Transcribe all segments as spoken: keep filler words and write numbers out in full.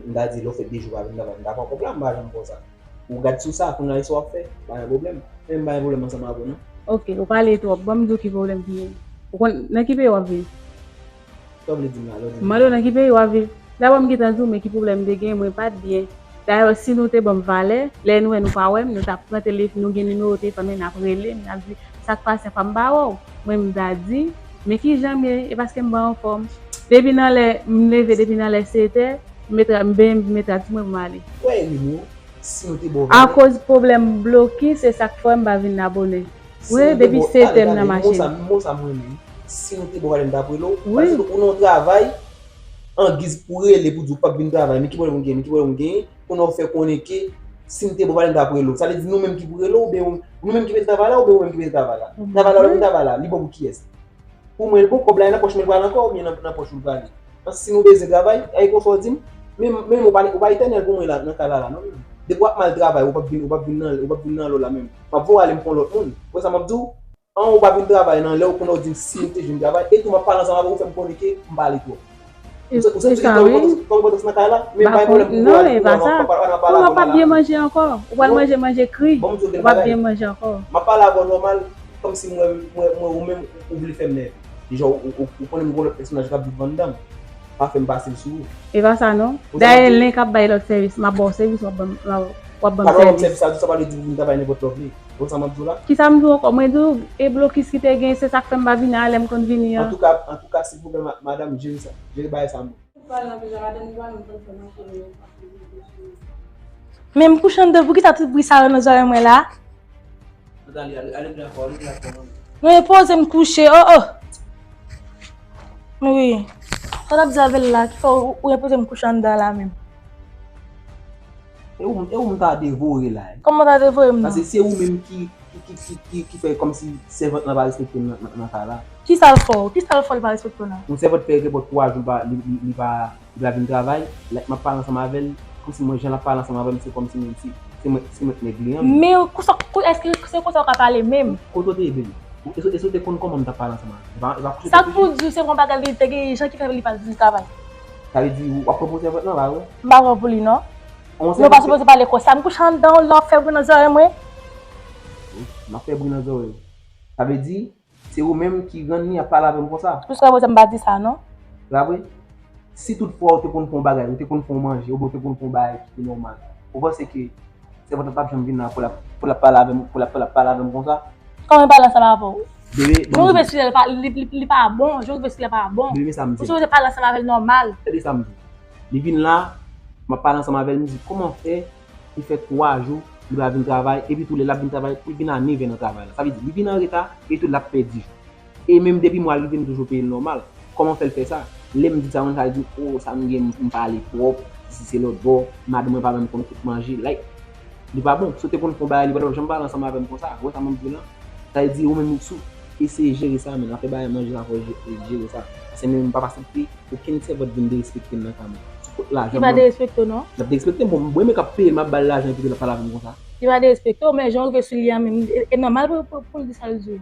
M ta di lè w fè de jou pa vin travay, m ta pran kòb la, m pa janm fè w sa. Ou gad sou sa, kounye a se sa w ap fè, pa gen pwoblèm. Men m pa gen pwoblèm ansanm avè w non. Ok, ou pale twòp. Ban m di w ki pwoblèm ki gen. Ou konn nan ki peyi w ap viv? Sa w vle di m la, lè w di m. M mande w nan ki peyi w ap viv. Dabò m gentan di w men ki pwoblèm m te gen, mwen pa t byen. Dayè si nou te ban m valè, lè nou wè nou pa wè m, nou t ap pran telefòn, nou gen nimewo telefòn mwen, n ap rele m, n ap di sa k pase apa m pa wè w. Mwen m ta di, men kijan m ye, e paske m pa anfòm. Depi nan lè m leve, depi nan lè sèt è, m met, m ben, m met rad sou mwen pou m ale. Wè e wi non. Si nou te ba w valè. Akoz pwoblèm blokis, se sa k fè m pa vin abòne. Wi, depi sèt è m nan machin. Mo sa m renmen. Si nou te ba w valè, m t ap rele w. Paske ou nan yon travay, angiz pou rele pou di w p ap vin travay, men ki pwoblèm ou genyen, men ki pwoblèm ou genyen, kounye a ou fè konnen ke si m te ba w valè, m t ap rele w. Sa vle di nou menm ki pou rele w, oubyen nou menm ki mete travay la, oubyen ou menm ki mete travay la. Travay la, ou menm travay la, li bon pou kiyès? Pou mwen, li bon, kòb la nan pòch mwen, l pral ankò, oubyen nan, nan pòch ou l prale? Paske si nou bezwen travay, e konsa w di m, men, men ou pa, ou pa etènèl pou mwen la, nan kay la, la, non, men. Depi w ap mal travay, ou p ap vin, ou p ap vin nan, ou p ap vin nan lò la menm. M ap voye w ale, m pran lòt moun. Ou wè sa m ap di w? An, ou pa vin travay nan lè w konnen w di m si m te jwenn travay, e tou m ap pale ansanm avè w, ou fè m konnen ke m pale twòp. Ou santi gen yon enpòtans nan kay la? Men bay pwoblèm pou ou ale kounye a, w ap pale avè w la. Ou p ap byen manje ankò. Ou pral manje manje kri. Ou p ap byen manje ankò. M ap pale avè w nòmal, kòmsi m wè, m wè, m wè ou menm ou vle fè m nève. Deja, ou, ou, ou konnen m gen yon lòt pèsonaj k ap viv anndan m. Pa fè m pase l sou ou. E pa sa non. Dayè len k ap bay lòt sèvis, m ap ba w sèvis, w ap ban m, w ap ban m sèvis. Sa pa vle di pou vin travay nenpòt lè w vle. Ou konn sa m ap di w la? Kisa m di w ankò? Mwen di w, e blokis ki te gen, se sa k fè m pa vini a lè m konn vini an. Antouka, antouka, silvouplè, ma-, madanm, jere sa. Jere bagay sa, mwen. Men m kouche anndan, poukisa tout bri sa yo nan zòrèy mwen la? Non, e poze m kouche, oh, oh. Wi. Sa w t ap di avè l la, ki fè w, ou enpoze m kouche anndan la menm? E ou, e ou m ta devore la. Kòman w ta devore m nan? Paske se ou menm ki, ki, ki, ki, ki, ki fè kòmsi sèvant lan pa respekte m nan, nan, nan kay la. Kisa l fè w? Kisa l fè w li pa respekte w nan? Yon sèvant fè repòt twa jou li pa, li, li, li pa, li pa vin travay. Lè m ap pale ansanm avè l, kòmsi mwen, jan l ap pale ansanm avè m, se kòmsi mwen se, se mwen, se mwen k nèg li an. Men kisa, èske se konsa w ka pale menm? Kote w te ye, baby? Èske, èske w te konn kòman m t ap pale ansanm avè l? E pa, e pa kouche w te kouche? Sa k pou w di w se yon bagay li te gen, jan ki fè li pa vin travay? Sa vle di, w ap pran pou sèvant lan, pa vre? M pa pran pou li, non. Nou pa sipoze pale konsa. M kouche anndan w, la w ap fè bri nan zòrèy mwen. M ap fè bri nan zòrèy w. Sa vle di, se ou menm ki rann li ap pale avè m konsa? Jiskaprezan m pa di sa, non. E pa vre? Si tout fwa ou te konn fè yon bagay, ou te konn fè yon manje, oubyen ou te konn fè yon bagay ki te nòmal, ou panse ke sèvant lan t ap janm vin la pou l ap, pou l ap pale avè m, pou l ap, pou l ap pale avè m konsa? Kòman l pale ansanm avè w? Bebe, ban m di w. Jan w rive sou li pa, li, li, li pa bon. Jan w rive sou li pa bon. Bebe, men sa m di w. Ou sipoze pale ansanm avè l nòmal. Tande sa m di w. Li vin la, m ap pale ansanm avè l, m di, kòman fè li fè twa jou li pa vin travay, epi tou lè l ap vin travay, li vin a nèf è nan travay la. Sa vle di, li vin anreta, epi tou l ap pèdi jou. E menm depi mwen al rive, m toujou peye l nòmal. Kòman fè l fè sa? Lè m di sa, moun sa di, o, sa m gen, m pale twòp, si se lòtbò, madanm mwen pa menm konn kout manje. Like, li pa bon. Si w te konn fè yon bagay, li pa t ap janm pale ansanm avè m konsa. Ou wè sa m ap di w lan? Sa vle di, ou menm, si w eseye jere sa, men afè bagay manje sa, fò w je-, jere sa. Paske mwen menm, m p ap aksepte okenn sèvant vin derespekte m nan kay mwen. Sou kont lajan m. Li pa derespekte w, non? L ap derespekte m. Bon, mwen menm k ap peye l, m ap ba l lajan, epi tou l ap pale avè m konsa. Li pa derespekte w, men jan w rive sou li a menm, e, e nòmal pou, pou, pou l di sa l di w.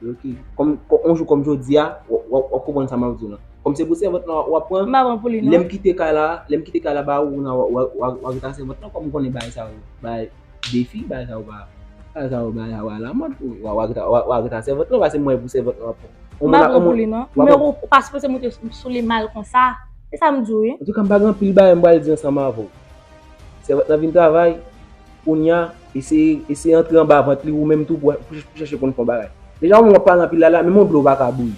Ok. Kòm, kòm, yon jou kòm jodi a, w, w, w ap konprann sa m ap di w lan. Kòm se pou sèvant lan w ap pran, m pa pran pou li, non. Lè m kite kay la, lè m kite kay la ba ou, w, w, w, w, w ap rete ak sèvant lan, kòm ou konnen bagay sa yo, bagay defi, bagay sa yo pa, bagay sa yo, bagay sa yo pa alamòd, w, w, w ap rete, w, w ap rete ak sèvant lan, paske m wè pou sèvant lan w ap pran. M pa pran pou li, non. Men ou, ou pa sipoze moute sou, sou li mal konsa. Se sa m di w, wi. Antouka, m pa gen anpil bagay m pral di ansanm avè w. Sèvant lan vin travay, kounye a, eseye, eseye antre anba vant li ou menm tou pou, pou, pou chèche konn fè yon bagay. Deja ou menm w ap pale anpil la, la, menm yon dlo ou pa ka bouyi.